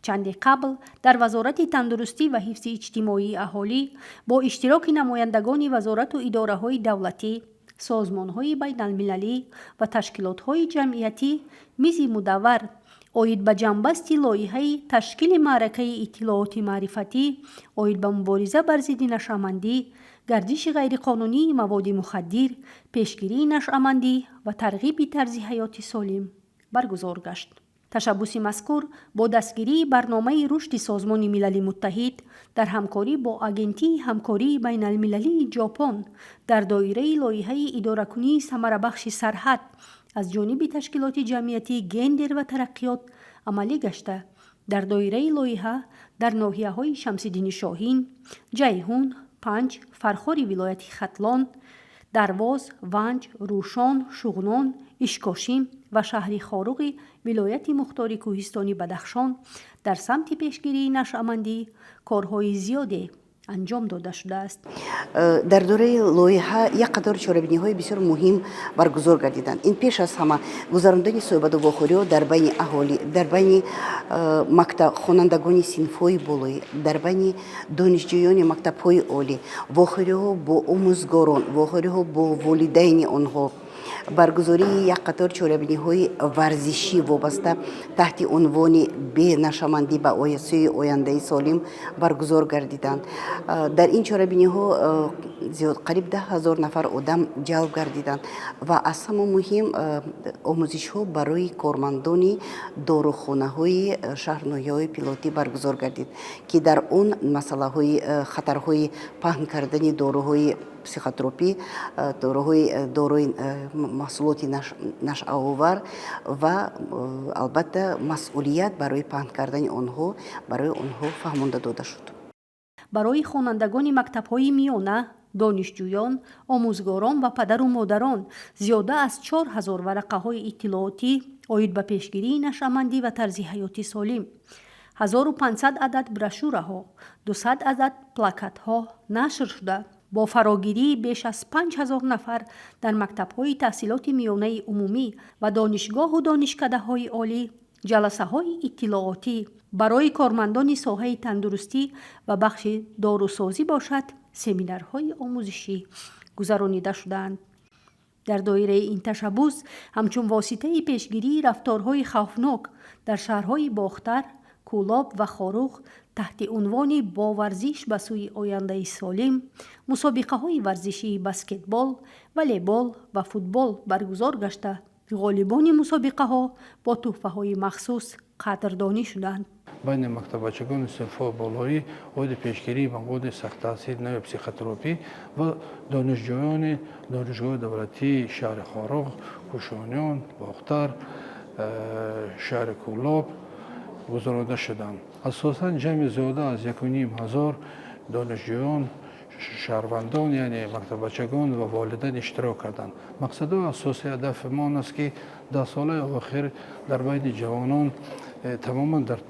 Чанде қабл дар Вазорати тандурустӣ ва ҳифзи иҷтимоии аҳолӣ бо иштироки намояндагони вазорату идораҳои давлатӣ, созмонҳои байналмилалӣ ва ташкилотҳои ҷамъиятӣ мизи мудаввар оид ба ҷамъбасти лоиҳаи ташкили маъракаи иттилооти маърифатӣ оид ба мубориза бар зидди нашъамандӣ, гардиши ғайриқонунии маводи мухаддир, пешгирии нашъамандӣ ва тарғиби тарзи ҳаёти солим баргузор гашт. Ташаббуси мазкур бо дастгирии Барномаи рушди Созмони Милали Муттаҳид дар ҳамкорӣ бо Агентии ҳамкории байналмилалии Ҷопон дар доираи лоиҳаи идоракунии самарабахши сарҳад аз ҷониби ташкилоти ҷамъиятии «Гендер ва тараққиёт» амалӣ гашта, дар доираи лоиҳа дар ноҳияҳои Шамсиддини Шоҳин, Ҷайҳун, Панҷ, Фархори вилояти Хатлон, Дарвоз, Ванҷ, Рӯшон, Шуғнон, Ишкошим ва шаҳри Хоруғи вилояти мухтори кӯҳистони Бадахшон дар самти пешгирии нашъамандӣ корҳои зиёде анҷом дода шудааст. Дар доираи лоиҳа як қатор чорабиниҳои бисёр муҳим баргузор гардиданд. Ин пеш аз ҳама гузарондани суҳбату вохӯриҳо дар байни аҳолӣ, дар байни мактаб хонандагони синфҳои болоӣ, дар байни донишҷӯёни мактабҳои олӣ, вохӯриҳо бо омӯзгорон, вохӯриҳо бо волидайни онҳо, баргузории як қатор чорабиниҳои варзишӣ вобаста таҳти унвони «Бе нашъамандӣ ба сӯи ояндаи солим» баргузор гардиданд. Дар ин чорабиниҳо зиёд, қариб 10 000 нафар одам ҷалб гардиданд ва аз ҳама муҳим омӯзишҳо барои кормандони дорухонаҳои шаҳр, ноҳияҳои пилотӣ баргузор гардид, ки дар он масъалаҳои хатарҳои паҳн кардани доруҳои психотропӣ, доруҳои дорои маҳсулоти нашъаовар ва албатта масъулият барои паҳн кардани онҳо барои онҳо фаҳмонда дода шуд. Барои хонандагони мактабҳои миёна, донишҷӯён, омӯзгорон ва падару модарон зиёда аз 4000 варақаҳои иттилоотӣ оид ба пешгирии нашъамандӣ ва тарзи ҳаёти солим, 1500 адад брошюраҳо, 200 адад плакатҳо нашр шуда, бо фарогирии беш аз 5000 нафар дар мактабҳои таҳсилоти миёнаи умумӣ ва донишгоҳу донишкадаҳои олӣ ҷаласаҳои иттилоотӣ, барои кормандони соҳаи тандурустӣ ва бахши дорусозӣ бошад, семинарҳои омӯзишӣ гузаронида шудаанд. Дар доираи ин ташаббус, ҳамчун воситаи пешгирии рафторҳои хавфнок, дар шаҳрҳои Бохтар, Кӯлоб ва Хоруғ таҳти унвони «Бо варзиш ба сӯи ояндаи солим» мусобиқаҳои варзишии баскетбол, волейбол ва футбол баргузор гашта, ғолибони мусобиқаҳо бо тӯҳфаҳои махсус қадрдонӣ шуданд. Байни мактаббачагони синфҳои болоӣ оиди пешгирии маводи сахттаъсир нави психотропӣ ва донишҷӯёни Донишгоҳи давлатии шаҳри Хоруғ, Кӯшониён, Бохтар, шаҳри Кӯлоб гузаронида шуданд. Асосан ҷамъи зиёда аз 1500 донишҷӯён, шаҳрвандон, яъне мактаббачагон ва волидайн иштирок карданд. Мақсаду асосии ҳадафи мо он аст, ки 10 солаи охир дар байни ҷавонон тамоман дар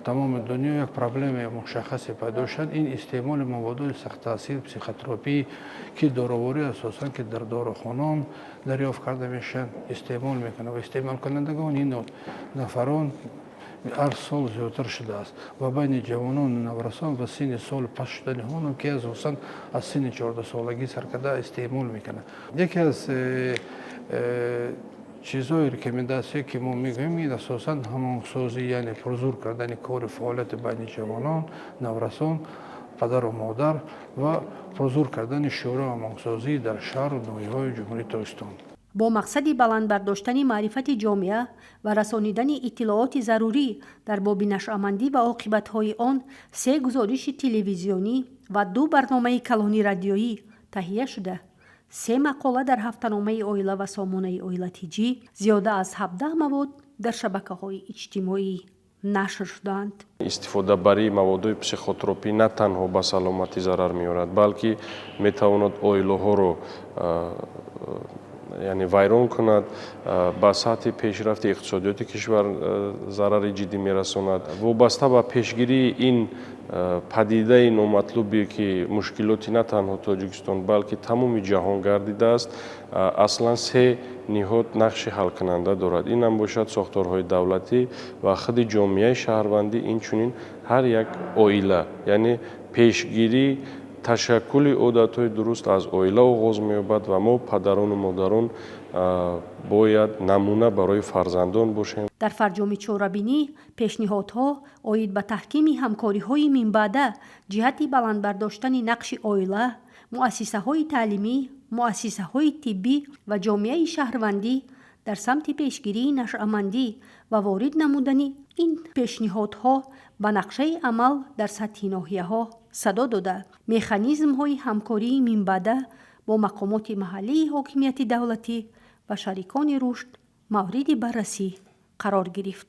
тамоми дунё як проблемаи мушаххасе пайдо шуд. Ин истеъмоли маводои сахттаъсир психотропӣ, ки дороворӣ асосан, ки дар дорухонон дарёфт карда мешаванд, истеъмол мекунанд ва истеъмолкунандагони ин нафарон ҳар сол зиёдтар шудааст ва байни ҷавонону наврасон ва синни соли паст шудани онам, ки асосан аз синни 14-солагӣ сар карда истеъмол мекунанд. Яке аз чизҳои рекомендация, ки мо мегӯем, ин асосан ҳамоҳангсозӣ, яъне пурзур кардани кори фаъолияти байни ҷавонон, наврасон, падару модар ва пурзур кардани шӯрои ҳамоҳангсозӣ дар шаҳру ноҳияҳои Ҷумҳурии Тоҷикистон. Бо мақсади баланд бардоштани маърифати ҷомеа ва расонидани иттилооти зарурӣ дар боби нашъамандӣ ва оқибатҳои он се гузориши телевизионӣ ва ду барномаи калони радиоӣ таҳия шуда, се мақола дар ҳафтаномаи «Оила» ва сомонаи «Оила тиҷӣ», зиёда аз 17 мавод дар шабакаҳои иҷтимоӣ нашр шудаанд. Истифодабарии маводҳои психотропӣ на танҳо ба саломатӣ зарар меорад, балки метавонад оилаҳоро, яъне, вайрон кунад, ба сатҳи пешрафти иқтисодиёти кишвар зарари ҷиддӣ мерасонад. Вобаста ба пешгирии ин падидаи номатлубе, ки мушкилоти на танҳо Тоҷикистон, балки тамоми ҷаҳон гардидааст, аслан се Ниҳод нақши ҳалкунанда дорад. Ин ҳам бошад сохторҳои давлатӣ ва худи ҷомеаи шаҳрвандӣ, инчунин ҳар як оила. Яъне пешгирӣ, ташаккули одатҳои дуруст аз оила оғоз меёбад ва мо, падарону модарон, бояд намуна барои фарзандон бошем. Дар фарҷоми чорабинӣ пешниҳодҳо оид ба таҳкими ҳамкориҳои минбаъда ҷиҳати баланд бардоштани нақши оила, муассисаҳои таълимӣ, муассисаҳои тиббӣ ва ҷомеаи шаҳрвандӣ дар самти пешгирии нашъамандӣ ва ворид намудани ин пешниҳодҳо ба нақшаи амал дар сатҳи ноҳияҳо садо дода, механизмҳои ҳамкории минбаъда бо мақомоти маҳаллии ҳокимияти давлатӣ ва шарикони рушд мавриди баррасӣ қарор гирифт.